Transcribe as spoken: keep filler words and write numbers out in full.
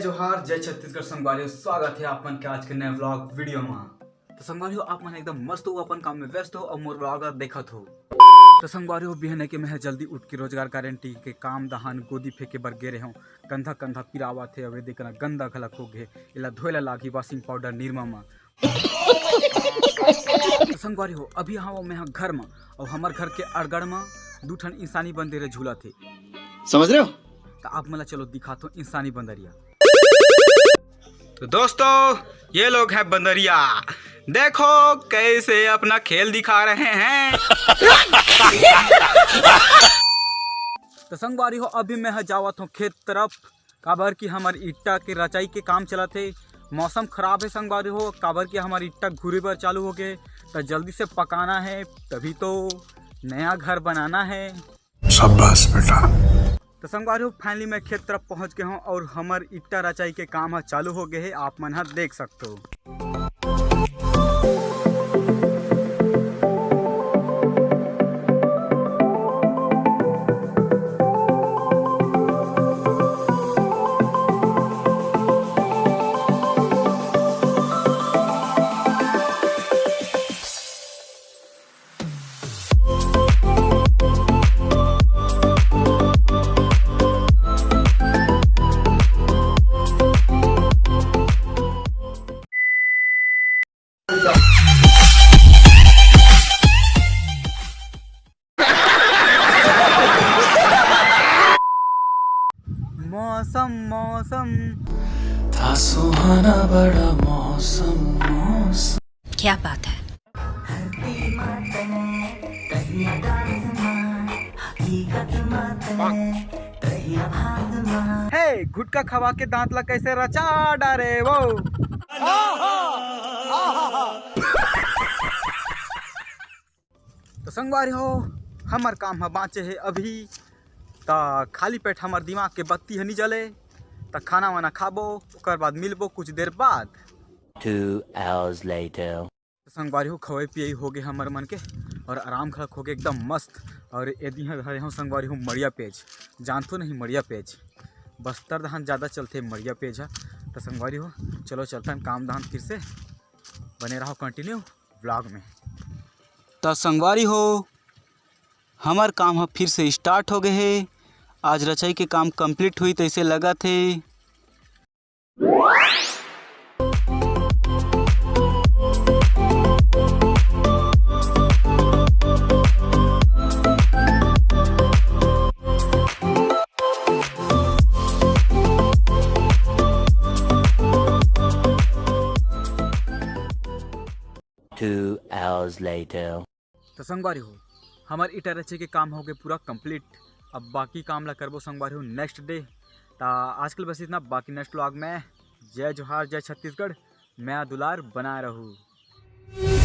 जोहार, जय छत्तीसगढ़ संगवारी हो, स्वागत हे आप मन के आज के नए व्लॉग वीडियो मा। तो संगवारी हो, आप मन एकदम मस्त हो, अपन काम में व्यस्त हो और मोर व्लॉग देखत हो। तो संगवारी हो, बिहान के मैं जल्दी उठ के रोजगार गारंटी के काम दहान गोदी फेंके बर गे रहे हूँ। कंधा कंधा पिरावत हे, अबे देखना गंदा घलक हो गे, एला धोए ला लागही वॉशिंग पाउडर निरमा मा। तो संगवारी हो, अभी हवं मैं ह घर मा, और हमर घर के अड़गड़ मा दू ठन इंसानी बंदर झूलत हे। समझ रहे हो? तो आप मन ला चलो दिखात हो इंसानी बंदरिया। तो दोस्तों, ये लोग हैं बंदरिया, देखो कैसे अपना खेल दिखा रहे हैं। तो संगवारी हो, अभी मैं ह जावत हूँ खेत तरफ, काबर कि हमर ईटा के रचाई के काम चलत हे। मौसम खराब हे संगवारी हो, काबर कि हमर ईटा घुरे बर चालू हो गे, त जल्दी से पकाना हे, तभी तो नया घर बनाना हे। शाबाश बेटा। तो संगवारी हो, finally मैं खेत तरफ पहुंच गए हूँ और हमर ईटा रचाई के काम ह चालू हो गए हे, आप मन ह देख सकते हो। मौसम मौसम। था सुहाना बड़ा मौसम मौसम। क्या बात है। हे, गुटखा खवा के दांत ला कैसे रचा डारे वो। तो संगवारी हो, हमर काम ह बाँचे हे अभी, त खाली पेट हमर दिमाग के बत्ती ह नी जले, त खाना वाना खाबो, ओकर बाद मिलबो कुछ देर बाद। Two hours later। तो संगवारी हो, खवई पियई हो गे हमर मन के, और आराम घलक हो गे एकदम मस्त। और एदी ह धरे हूँ संगवारी हो मड़िया पेज, जानथो नहीं मड़िया पेज, बस्तर दहान ज़्यादा चलथे मड़िया पेज ह। तो संगवारी हो, चलो चलतन काम दहान फिर से, बने रहो continue vlog में। त संगवारी हो, हमर काम ह फिर से start हो गए हे। आज रचाई के काम complete हुई तैसे लगत हे। Two hours later। तो संगवारी हो, हमर ईटा रचे के काम हो गए पूरा complete। अब बाकी काम ला करबो संगवारी हो next day। ता आजकल बस इतना, बाकी next vlog में। जय जोहार, जय छत्तीसगढ़, मया दुलार बनाए रहू।